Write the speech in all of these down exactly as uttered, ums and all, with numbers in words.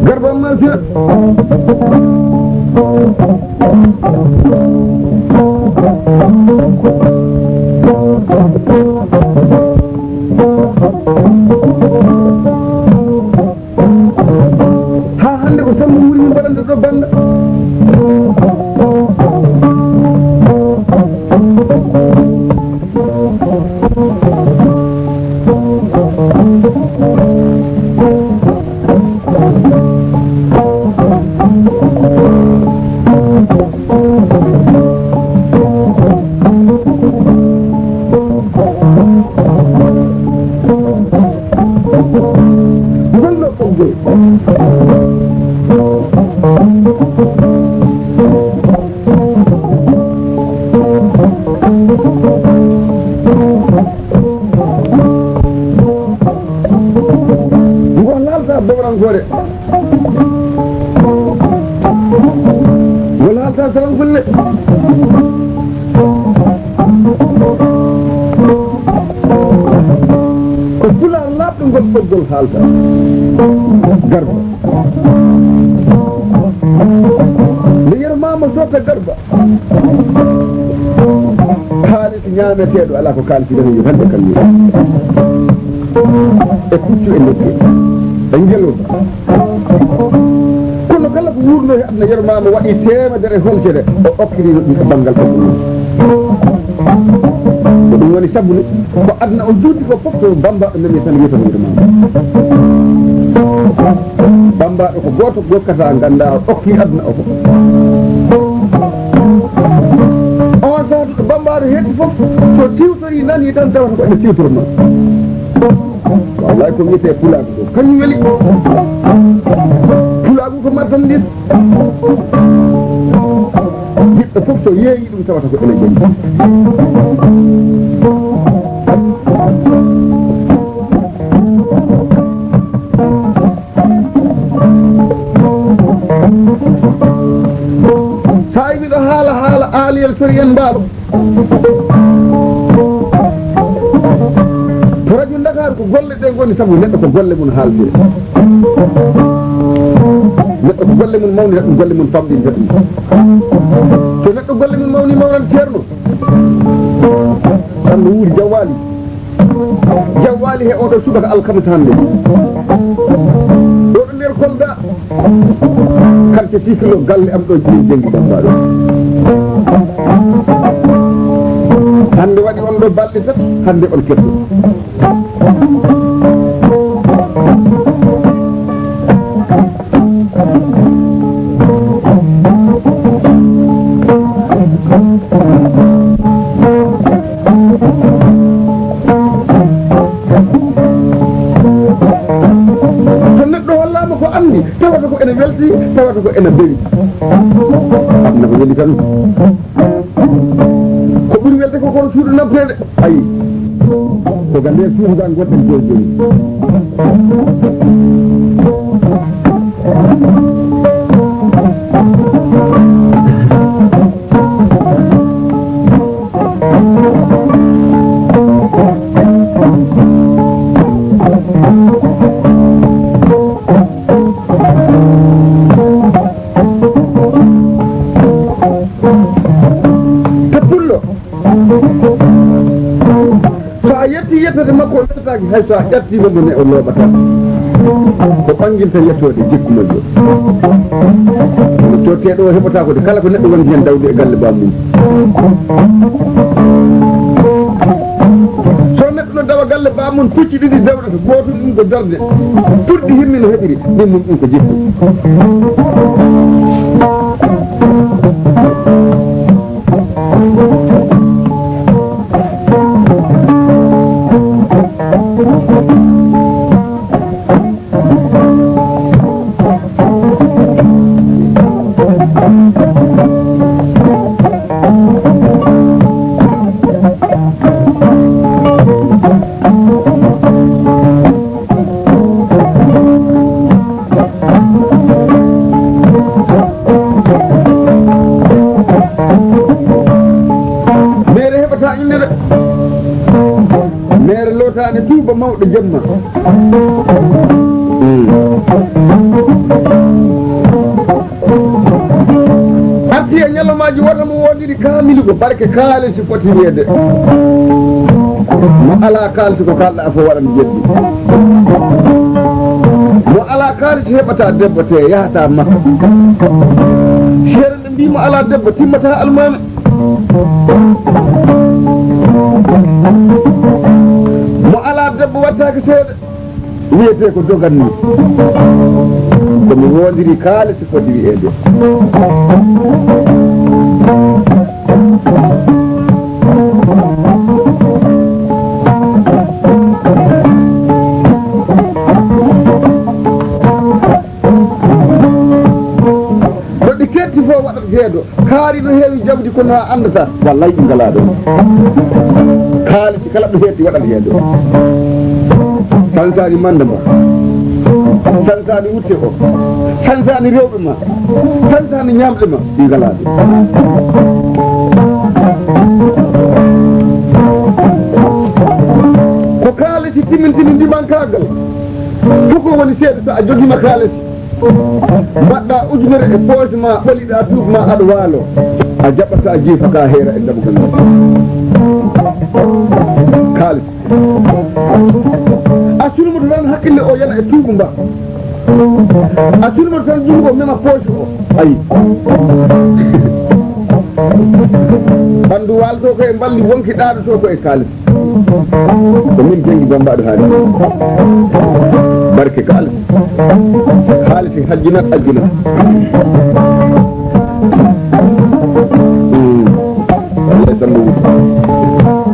Garba Mansuur. Haa hannde ko Sammba Wuuri min mbaɗanta ɗo bannda. Ngol ɗo ɓoggol. Ngo laalta bowrankoore. Ngo laalta sarankulle. Ko pulaar laaɓɗo ngol ɓoggol haalta. Garba. Nde yermaama sotta Garba. Kaalis ñaameteeɗo alaa ko kaalisi ɗon yo tan ɓe kammi. E puccu e leɗɗe. E ngelooba. Kono kala ko wuurno e aduna yermaama waɗi teemedere holcere, o okkiri no ɗum e banngal ɓanndu mum. Ko ɗum woni sabu ne, ko aduna o juuti ko fof to Bammbaaɗo nani tan wiyata mo yermaama. Bammbaaɗo ko gooto gokkata nganndaa o okki aduna o fof. On saaha to Bammbaaɗo hetti fof, so tiwtori nani tan tawata ko ene tiwtornoo. Wallaay ko wiyetee pulaagu ko kañum weli. Pulaagu ko marchandise. Jiɗɗo fof so yeeyi ɗum tawata ko ene jeli. Sa yi miɗo haala haala aaliyel sori en mbaalo. To radio Ndakaaru ko golle ɗe ngoni sabu neɗɗo ko golle mum haalde. Neɗɗo ko golle mum mawni ɗum golle mum famɗinde ɗum. So neɗɗo golle mum mawni mawnan ceerno. Sanno wuuri jawwaali. Jawwaali he oɗo subaka alkamisa hannde. Ɗo ɗo nder Kolda. Kante sikilo galle am ɗo jiir jengi Bambaɗo. Hannde waɗi on ɗo balɗe tati, hannde on ketto. So neɗɗo hollaama ko anndi, tawata ko ene welti, tawata ko ene bewi. Aduna ko weli tan. Ko ɓuri welde ko kono suudu naɓteede. Ayi. Ko ga nder suudu ga gonɗen jooni jooni. Te pullo. So a yetti yettode makko, o yettataake hay so a ƴattiima mo ne, o looɓataa. Ko ɓanginta yettoode jikku majjo. Kono cotteeɗo o heɓataa ko de kala ko neɗɗo wondi heen dawde e galle bammum. So neɗɗo no dawa galle bammum, pucci ɗiɗi dawde. Gootum ɗum ko darde. Turdi himmi no heɓiri, ɗum ɗum ɗum ko jikku. Jemma. Mm. Arti e ñalawmaaji wota mo woodiri kaamilugo barke kaalisi foti wiyeede. Mo alaa kaalisi ko kaalɗaa fof waɗan jebbi. Mo alaa kaalisi heɓata debbo te yahata makko. Seeɗa ɓe mbii mo alaa debbo timmata almaami. Mo alaa debbo wattaake seeɗa. Wiyetee ko dogan ni. Ko mi woondiri kaalisi foti wiyeede. Ɗo ɗi ketti fof waɗat heedo. Kaari no heewi jawdi kono a anndataa. Wallay ɗi ngalaa ɗoon. Kaalisi kala ɗo heetti waɗat heedo. Sansaani mannda ma. Sansaani wutte o. Sansaani rewɓe ma. Sansaani ñaamɗe ma. Ɗi ngalaa ɗoon. Ko kaalisi timmintini ndimankaagal. Fof ko woni seeɗa so a jogiima kaalisi. Mbaɗɗa ujunere e poche ma, ɓoliɗa duuɓi ma, aɗa waalo. A jaɓata jiifa ka heera e dammugal ngal. Kaalis. A sulmoto tan hakkille o yana e tuubu mba. A sulmoto tan junngo mema poche o. Ayi. Ɓanndu waalto ko e mballi, wonki ɗaaɗoto ko e kaalis. Ko min janngi Bambaɗo haali. Barke kaalis. Kaalis e hajjinat ajjuna. Mm. Wallay Samba Wuro.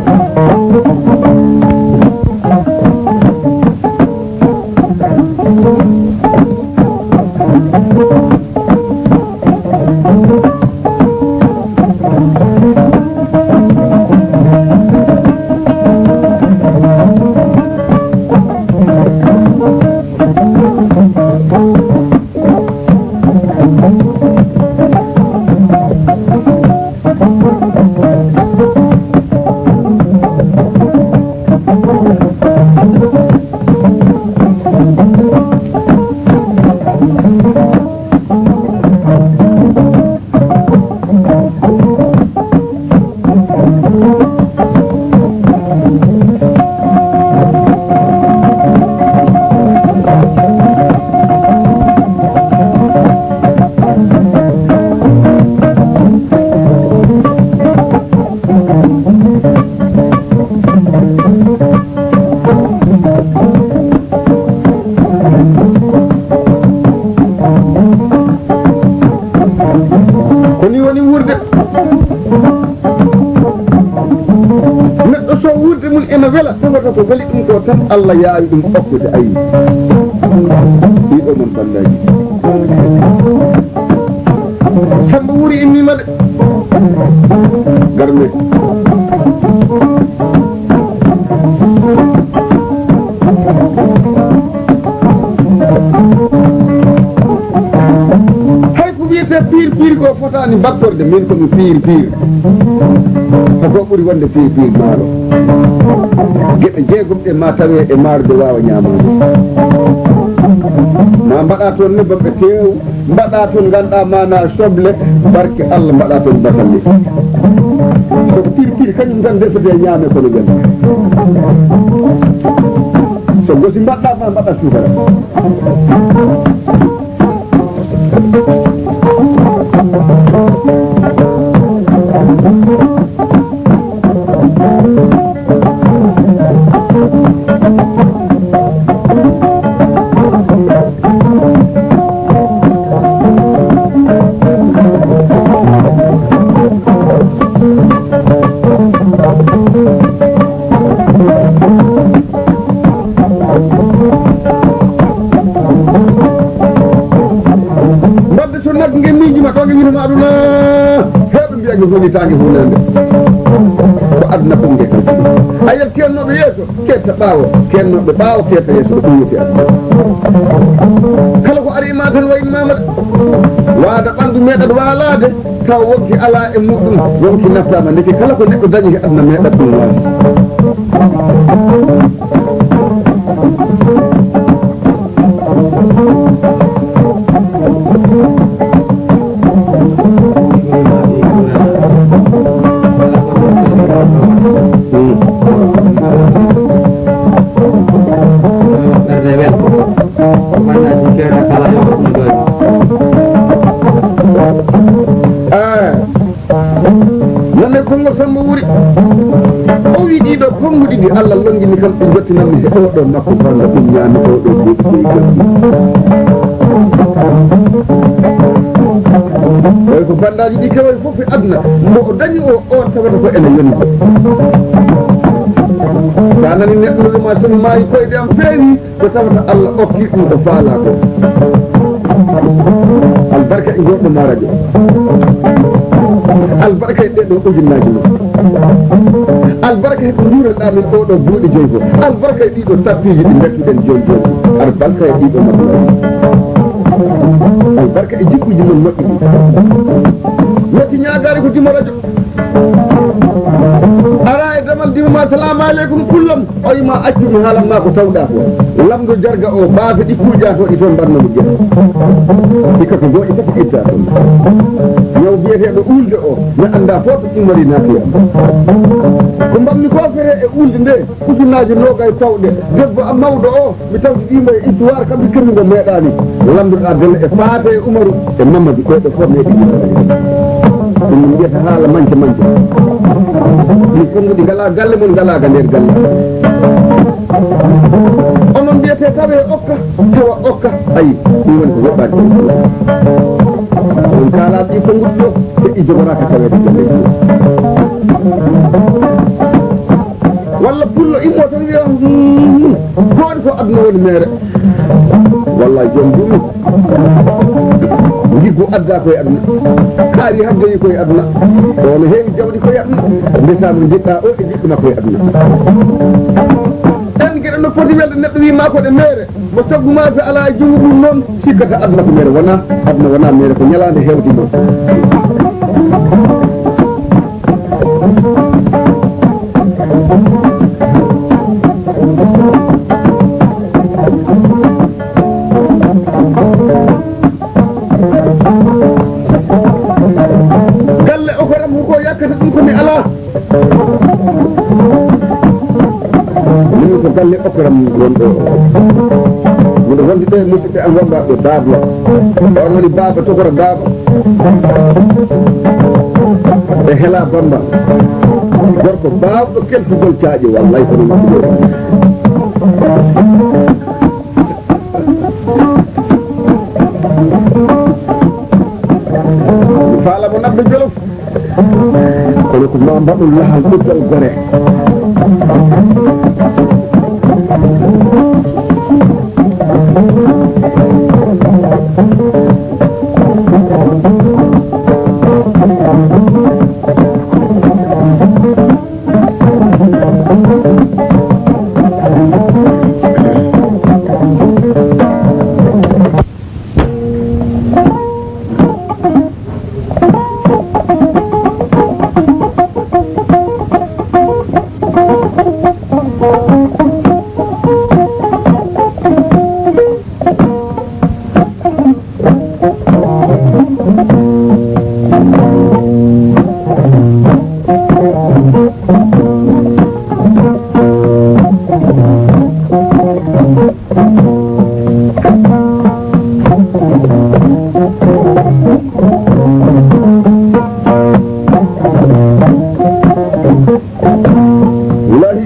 Ko ni woni wuurde. Neɗɗo so wuurde mum ena wela, tawata ko weli ɗum ko tan Allah yaawi ɗum okkude. Ayi. Ɗiɗo mon banndaji. Samba Wuri innima de. Garme. Hay ko wiyete piir piir ko fotaani battorde, min ko mi piir piir. Ko ko ɓuri wonde piir piir maaro. Geɗe jeegom ɗe ma tawe e maaro de waawa ñaamaade. Ma mbaɗa toon nebbam e teew, mbaɗa toon ngannduɗaa maana soble, barke Allah mbaɗa toon basalle. Ko piir piir kañum tan defete ñaame kono ɓen. So gosi mbaɗɗa ma mbaɗa suukara. Mbadde to nagge miiji ma ɗo nge wino ma aduna. Heɓe mbiya nge honi tange hunande. Ko aduna fof nge kalfi. A yalti annoɓe yeeso. Ketta ɓaawo, kennooɓe ɓaawo, ketta yeeso, ko ɗum wiyetee aduna. Kala ko ari e ma tan wayni ma ma de. Waada ɓanndu meeɗat waalaade, taw wonki alaa e muɗum, wonki naftaama. Ndeke kala ko neɗɗo dañi e aduna meeɗat ɗum waas. Ah. Nonne konngol Samba Wuri. O wi ɗiɗo konnguɗi ɗi Allah longini kam, ɗi jottinanmi he oɗo makko, kono ɗum ñaami oɗo buuɗi ɗi jam. Oy ko bandaaji ɗi kewoy fof e aduna, mo o dañi o, on tawata ko ene yoni. Sa nani neɗɗo no wima somi maayi koyɗe am feewi, ko tawata Allah okki ɗum ko faalaa ko. Albarka e goɗɗo ma radio. Albarka e ɗeɗo ujunnaaji ma. Albarka e ko nduuranɗaa min oɗo buuɗi joyi ko. Albarka e ɗiɗo tappiiji ɗi mbattuɗen joni joni. Albarka e ɗiɗo maɓɓe. Albarka e jikkuuji mon moƴƴi ɗi. Metti ñaagaari ko Dimo radio. Ara e damal Dimo ma, "Salaamu aleykum, kullam." O wima, "Accu mi haalan ma ko tawɗa ko." Lamɗo Jarga o, baafe ɗi kuuƴa to, ɗi toon mbaɗna mo gese. Hikka ko goo, hikka ko itta toon. Ñaw biyeteeɗo uulde o, mi annda fof to immori naati am. Ko mbaɗmi ko fere e uulde nde, ujunnaaji noogay pawɗe. Debbo am mawɗo o, mi tawti ɗimo e histoire kam, mi kemmi mo meeɗaani. Lamndoɗaa Bello e Paate e Umaru e Mamadou, ɓeeɗo fof meeɗi. Ɗum min mbiyata haala manque manque. Min konnguɗi ngalaa galle mon, ngalaa ga nder galle. Onon mbiyete tawe okka, tawa okka. Ayi, ɗum woni ko woɗɗaaki. On kaalaa ɗi konnguɗi ɗo, ɓe ɗi jogoraaka taweede galle. Walla pullo immo tan wiya, "Hmm, hmm, ko waɗi ko aduna woni meere?" Walla joom duumi. Ngiggu adda koye aduna. Kaari haggayi koye aduna. O no heewi jawdi koye aduna. Ndesaama njiɗɗa o e jiɗɗo makko e aduna. Ɗen geɗe no poti welde neɗɗo wi ma ko ɗe meere. Mo caggu ma so alaa e junngo mum noon, sikkata aduna ko mere wonaa, aduna wonaa mere, ko ñalaande hewti ɗo. Galle okoram ko yakkata ɗum ko mi alaa. Min ko galle okram wonɗo. Miɗo wondi ɗo e musidɓe am wonɓe ɗo Daaba. On woni Baaba Tokora Daaba. E Hela Bamba. Gorko baawɗo kelfugol caaƴe, wallay kono makko. Mi faala mo naɓde Jolof. Kono ko ma mbaɗu lahal ɓurtal gore. Wulahi.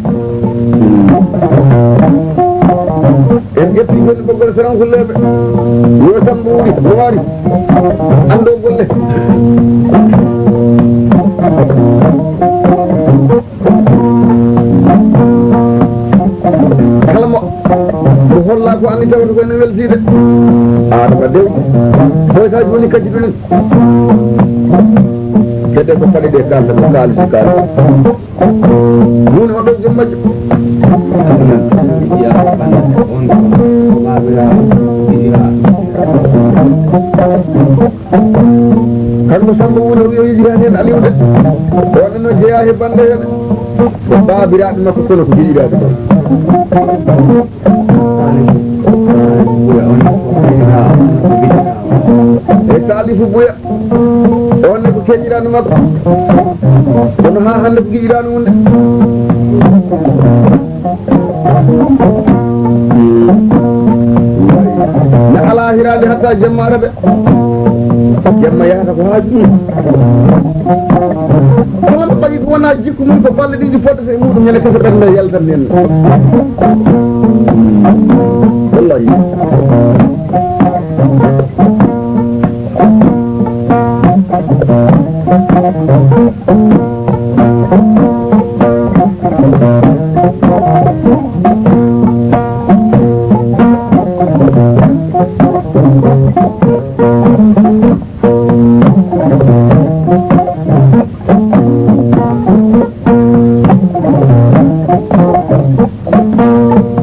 En ƴetti ngol ɓoggol Sarankulleeɓe. Yo Sambo wuri, no waari. Anndo golle. Kala mo, mo holla ko anndi tawata ko ene weltiide. Adama Dew. Boy sa joni kadi ɗum. Kede ko faɗi de kalda ko kaalisi kaalisi. Mun hoɗo jom majjo. Kanko Samba Wuro wiyo yejiraani en Aliou de. O nano jeyaa he bannde hene. Ko baabiraaɓe makko kono ko giɗiraaɓe makko. E Salifu Buya, on ne ko keñiraano makko. Kono haa hannde ko giɗiraano wonde. Ne alaa hiraade hatta jamma arata. Jamma yahata ko haaju ɗum. Kala ɗo ɓayi ko wonaa jikku mum, ko balɗe ɗiɗi fodde e muɗum, ñande kese ɓernde yaltan heen. Wallahi.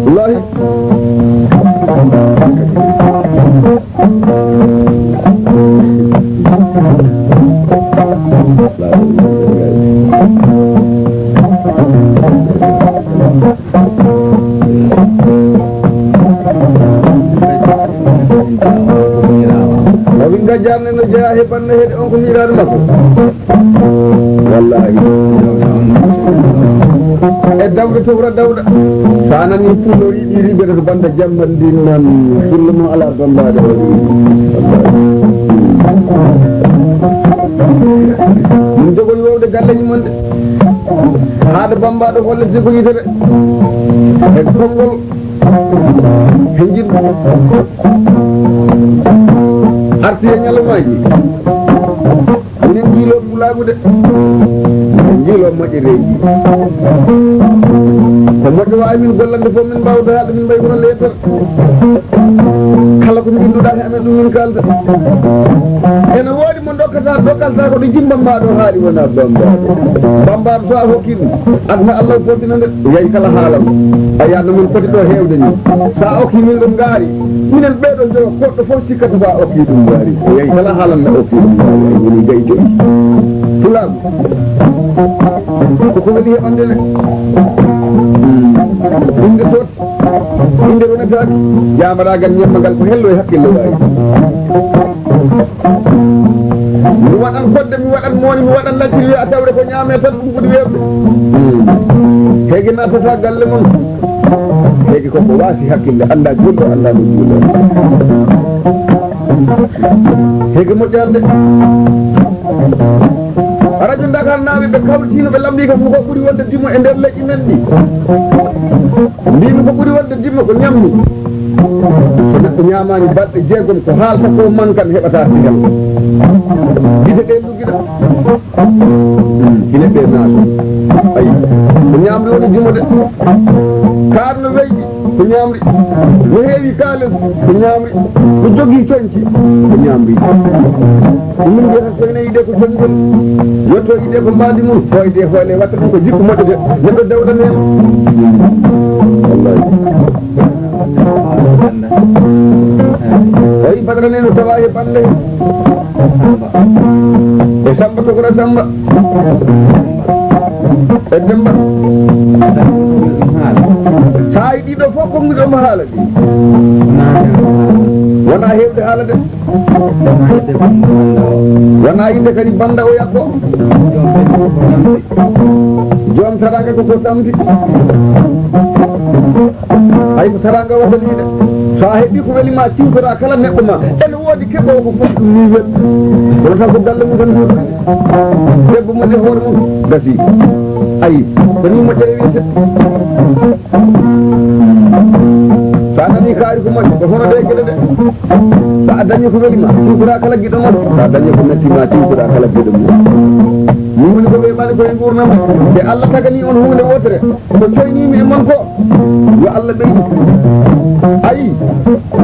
Wallahi. O min gajjarne no jeyaa he bannde heede on ko hiiraade makko. Wallahi. E dawde towra dawda. So a nani pullo yiɗi riɓe to bannde jamma ndi nan pullo no ala bambaade o. Min jogori wowde galleji mon de. Haade bambaɗo holle sigo yitere. E konngol. He jiɗ. Arti e ñalawmaaji. Minen njiiloo pulaagu de. Minen njiiloo moƴƴereeji. Ko moƴƴo waawi min gollande fof min mbaawda haalde min mbayi hono leetar. Kala ko mbinnduɗaa he amen ɗum min kaalda. Ene woodi mo dokkata, dokkalta ko ɗo jimba mbaɗo haali wona bambaɗo. Bambaɗo so a hokki ɗum, aduna Allah fotina nde, yayi kala haalan. A yaadno min poti ɗo heewde ni. So a okki min ɗum ngaari, minen ɓeɗo jogo goɗɗo fof sikkata ko a okki ɗum ngaari. Yayi kala haalan na okki ɗum ngaari. Ay woni gay joyi. Pulaagu. Ko ko weli heɓande ne. Hmm. Ɗum de so Inde wonataake, jaabaragal ñammagal ko hello e hakkille waawi. Mi waɗan kodde, mi waɗan mooni, mi waɗan lacciri, wiya tawde ko ñaame tan ɗum ɓuri weeɓde. Hmm. Heege naatata galle mon. Heege koko waasi hakkille, annda julɗo, annda mo juulɗo. Heege moƴƴande. Radio Dakar naaɓe ɓe kawritiino ɓe lamndii kam ko ɓuri wonde dimo e nder leƴƴi men ɗi. Mbiimi ko ɓuri wonde dimo ko ñammi. So neɗɗo ñaamaani balɗe jeegom ko haalta ko man kan heɓata sihel. Gite ɗe luggiɗa. Ine ɗe naata. Ayi. Ko ñaamri woni dimo de. Kaar no weydi. Ko ñaamri. No heewi kaalen, ko ñaamri. No jogii coñci, ko ñaamri. Ko min mbiyata so ene yiɗe ko coñgol, yetto yiɗe ko mbaadi mum, fooyde e hoole watta ɗum ko jikku moƴƴo de. Neɗɗo dewɗa neema. Wallahi. Tawi Badara ne no tawa he bande. E Samba Tokora Samba. E Demba. Sa yi ɗiɗo fof ko ngiɗo mo haala ɗi. Wona heewde haala de. Wona yidde kadi banda o yakko. Joom taraga ko ko tampi. Hay ko taraga wata wiide. So a heɓi ko weli ma ciwtora kala neɗɗo ma. Ene woodi keɓoowo ko foti ɗum ni wel. Kono tan ko galle mum tan jooɗi. Debbo mum e hoore mum gasi. Ayi, ko ni moƴƴere wiyete. So a nani kaari ko moƴƴo, ko hono ɗe geɗe ɗe. So a dañi ko weli ma, ciwtora kala giɗo ma. So a dañi ko metti ma, ciwtora kala giɗo mum. Min woni ko ɓe mbaɗi koye gurnam. Nde Allah tagani on huunde wotere, ko coynimi e mon ko, yo Allah ɓeydu. Ayi,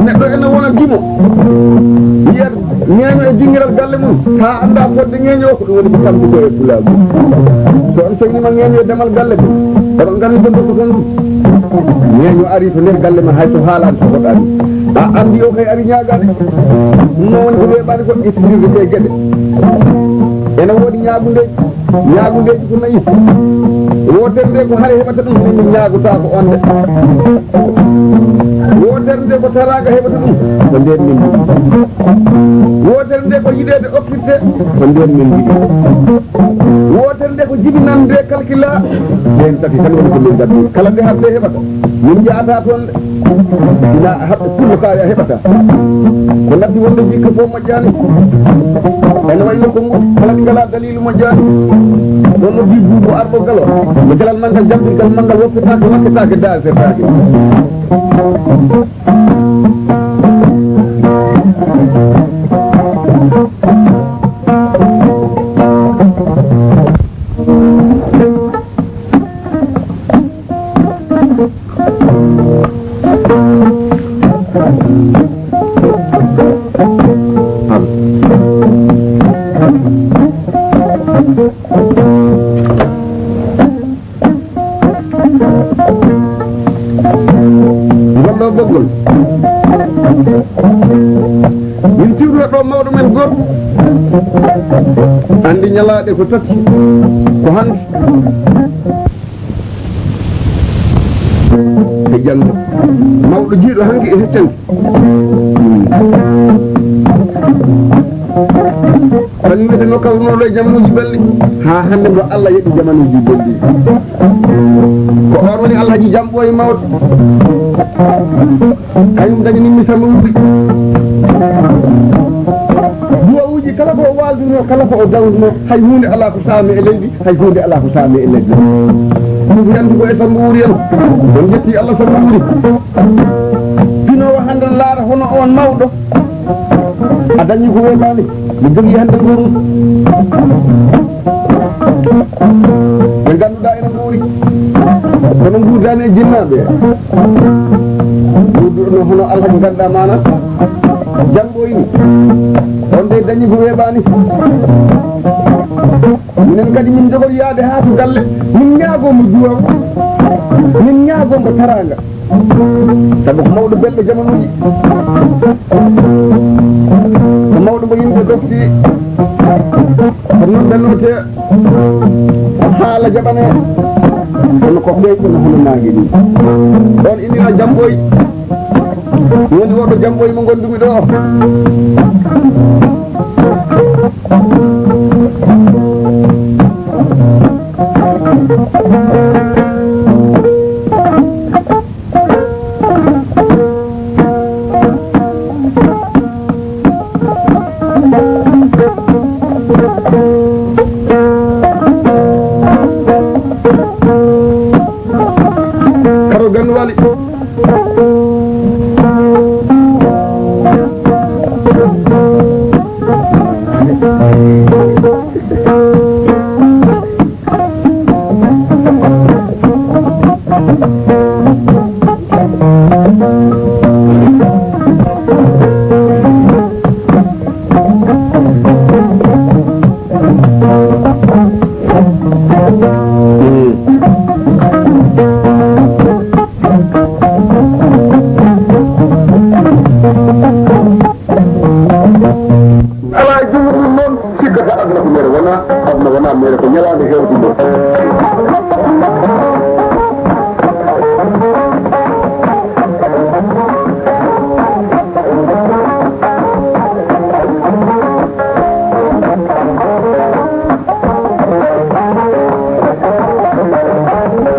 neɗɗo ene wona dimo. Yiyat ñeeño e dingiral galle mum, haa annda fodde ñeeño o, ko ɗum woni ko tampi ko e pulaagu. So on coynima ñeeño e damal galle mum, oɗon nganndi ko ndokkon ɗum. Ñeeño ari to nder galle ma hay so haalani so hoɗani. A anndi o kay ari ñaagaade. Ɗum noon woni ko weeɓaani ko ittindirde ɗe geɗe. Ene woodi ñaagundeeji. Ñaagundeeji ko nayi. Wootere nde ko hare heɓata ɗum, min ñaagotako on de. Wootere Wootere nde ko taraanga heɓata ɗum, ko ndeen min njiɗi. Wootere nde ko yiɗeede okkirte, ko ndeen min njiɗi. Wootere nde ko jibinande kalkila, ndeen tati tan woni ko min ngaddi. Kala nde haɓɓe heɓata, min njahata toon de. Ina haɓɓe kullo kaya heɓata. Ko ngaddi wonde jikka fof moƴƴaani. Ene wayi no ko ngu, kala ɗi ngalaa daliilu moƴƴaani. Ɗoon noddi buubu arɗo galo. Mo jalal manngal, jamɗirgal manngal, woppetaake, wakketaake, daasetaake. Ngol ɗo ɓoggol. Min tiwrata ɗo mawɗo men gooto. Anndi ñalaaɗe ko tati. Ko hannde. E janngo. Mawɗo jiiɗo hanki e heccandi. Kañum wiyeteno kawrunoɗo e jamanuuji belɗi. Haa hannde ngo Allah yeɗi jamanuuji belɗi. Ko oon woni Alhaji Jamɓooy mawɗo. Kañum dañanimmi Samba Wuri. Duwawuuji kala ko o waalduno, kala ko o dawruno, hay huunde alaa ko saami e leydi, hay huunde alaa ko saami e leddi. Ɗum yandi ko e Samba Wuri en. On njetti Allah Samba Wuri. Pinoowo hannde laara hono oon mawɗo. A dañi ko weeɓaani. Mi jogii hannde nguuru. Ɓe ngannduɗaa ene nguuri. Kono nguurdaani e jinnaaɓe. Nguurduɗo hono Alhaji ngannduɗaa maana. Janngo ini. On de dañi ko weeɓaani. Minen kadi min njogori yaade haa to galle. Min ñaagoo mo duwaw. Min ñaagoo mo taraanga. Sabu ko mawɗo belɗo jamanuuji. Ko mawɗo mo yimɓe ɗofti. Ko noon dannoote. Haala jaɓane. Kono ko ɓeyɗo no hono naange ni. Ɗoon innira Jamɓooy. Woni woɗɗo Jamɓooy mo ngondumi ɗo. Karo Ganwali. Alaa e junngo mum noon, cikkata aduna ko mere wonaa, aduna wonaa mere, ko ñalaande heewde noon.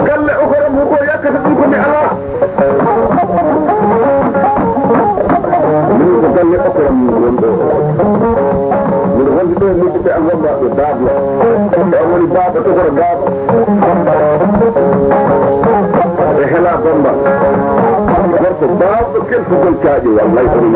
Galle okoram hugo yakkata ɗum ko mi alaa. Min ko galle okoram wonɗo. Miɗo wonde ɗo musidɓe am wonɓe Daabla. On woni baaba tokoro Daaba. E hela Bamba. Gorko baaba. Kelfugol caaƴe, wallay ko ɗum.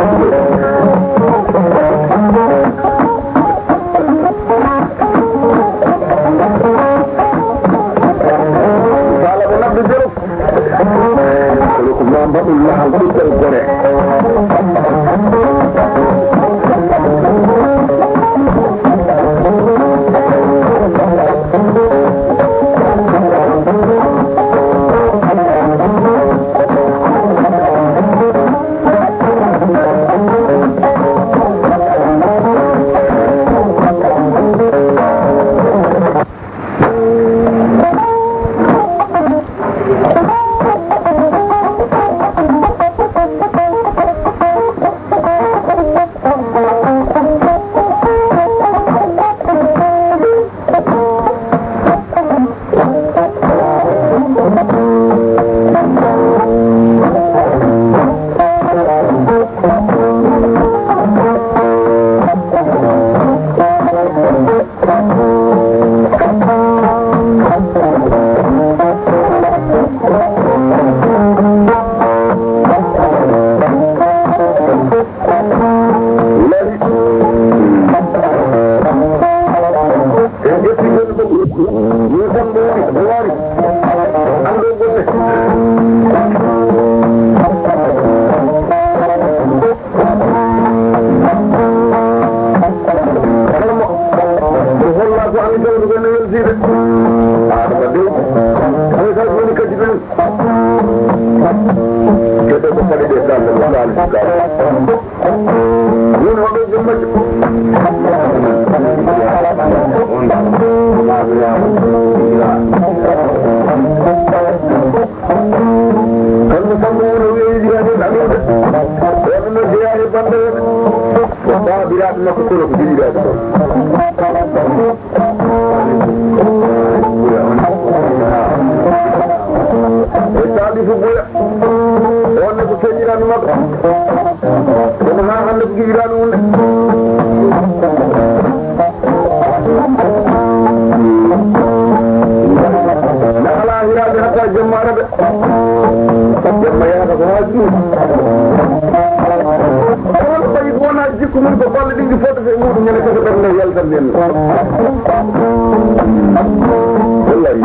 Faala ko naɓde Jolof. Kono ko ma mbaɗu lahal ɓiɓɓel gore. Baabiraaɓe makko kono ko giɗiraaɓe ɗon. E taalifu buya. On ne ko keñiraani makko. Kono haa hannde ko giɗiraani wonde. Na alaa hiraaɓe hatta jemma ara de. Jemma yahata ko haaju ɗum. Kono ɓayi ko wonaa jikku mum ko balle ɗin ɗi fotata e muɗum ñande kese ɓernde yaltan nden. Wallahi.